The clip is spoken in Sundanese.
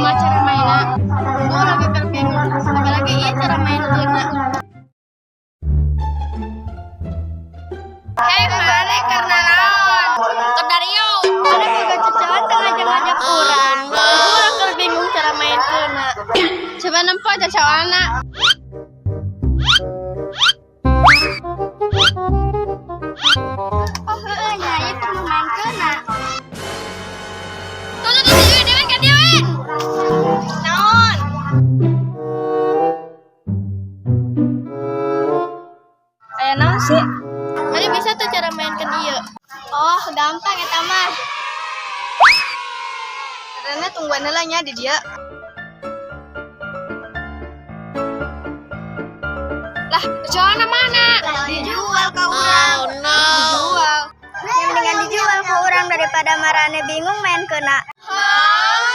Kumaha cara mainna? Urang lagi keur bingung. Apalagi ieu cara mainkeunna. Hei, maneh keur nanaon? Keur dario. Maneh boga cacaan teu ngajak-ngajak urang. Urang keur bingung cara mainkeunna. Coba nempo cacawana. Oh, heueuh nya ieu kudu mainkeunna. Tuh tuh tuh, si Dewen ka dieu we. Naon? Aya naon sih? Maneh bisa tuh cara mainkeun ieu? Oh, gampang eta mah. Rene tungguan heula nya di dieu. Lah, jualna mana? Dijual ka urang. Oh no. Dijual. Ya mendingan dijual ke urang daripada marane bingung mainkeunna. Hah?